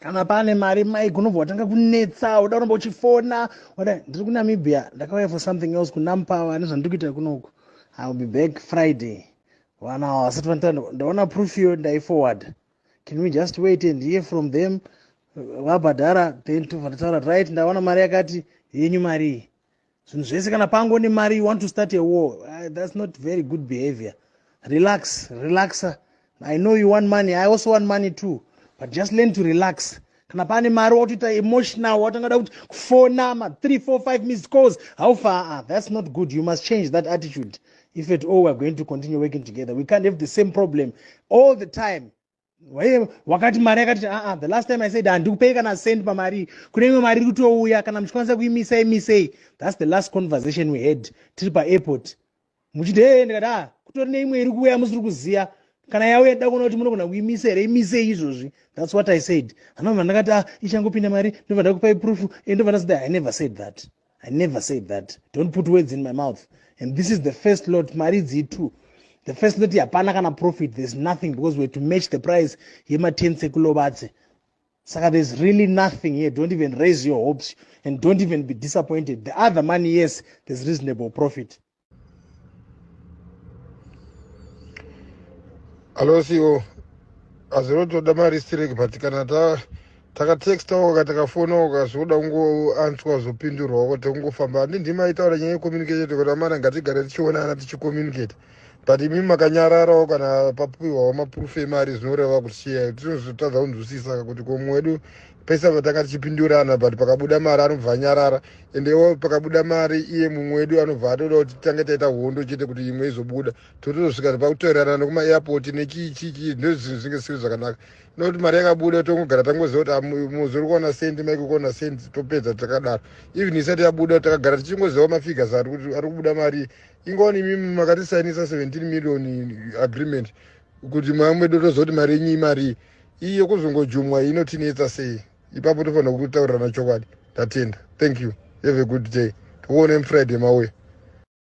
Kana pane mari, Mike, unobva watanga kunetsa, uda kuramba uchifona. Wada ndiri kuNamibia, ndakauya for something else kuNampower nezvandiri kuita kunoku. I will be back Friday. Vana vasati vanita, ndaona proof iyo, ndaiforward. Can we just wait and hear from them? Vabhadhara, then tobva ndataura, right, ndaona mari yakati, yenyu mari iyi. Zvinhu zvese kana pango nemari, you want to start a war. That's not very good behavior. Relax, relax. I know you want money, I also want money too, but just learn to relax. Kana pane mari, watoita emotional, watangada kuti kufona ma 3 4 5 missed calls. How far? That's not good. You must change that attitude if at all we're going to continue working together. We can't have the same problem all the time. Wakati mari yakati, the last time I said handikupei kana cent pamari. Kune imwe mari iri kutouya, kana muchikwanisa kuimisa, imisei. That's the last conversation we had tiri paairport, muchiti he, ndikati a kutori neimwe iri kuuya, musiri kuziya. Kana yauya, ndida kuona kuti munogona kuimisa here. Imisei izvozvi. That's what I said. Hanobva ndakati, a ichangopinda mari, ndobva ndakupai proof. Ndobva ndasida. I never said that. I never said that. Don't put words in my mouth. And this is the first lot, mari idzi two. The first lot hapana kana profit. There's nothing, because we're to match the price yematents ekuLobatse. Saka there's really nothing here. Don't even raise your hopes and don't even be disappointed. The other money, yes, there's reasonable profit. Alo siwo, hazvinotoda mari strek, but kana takatextawo ka, takafonawo ka, zvoda kungoanswa, zvopindurwawo, tongofamba. Handi ndimaitaura nyaya yecommunication kuti amana ngatigare tichionana, tichicommunicate, but imi makanyararawo. Kana papiwawo maproof emari, zvinoreva kuti chiya tinozotadza kunzwisisa kuti komwe wedu pese patanga tichipindurana, but pakabuda mari anobva anyarara. Endewo pakabuda mari, iye mumwe wedu anobva atoda kuti titange taita hondo chete kuti imwe izobuda. Totozosvika pakutorerana nekumaairport nechiichichi. Ndozvinhu zvinge zvisiri zvakanaka, nokuti mari yakabuda, tongogara tangoziva kuti muzi uri kuona sendi, maiki kuona sendi, topedza takadaro. Even isati yabuda, takagara tichingoziva mafigures ari kuti ari kubuda mari. Ingaoni imimi makatisainisa 17 million agreement kuti mamwe totoziva kuti mari yenyu imari iyi yekuzongojumwa inotinetsa sei ipapo. Tofanira kutaurirana chokwadi. Ndatenda, thank you, have a good day. Tokuonai muFriday mauya.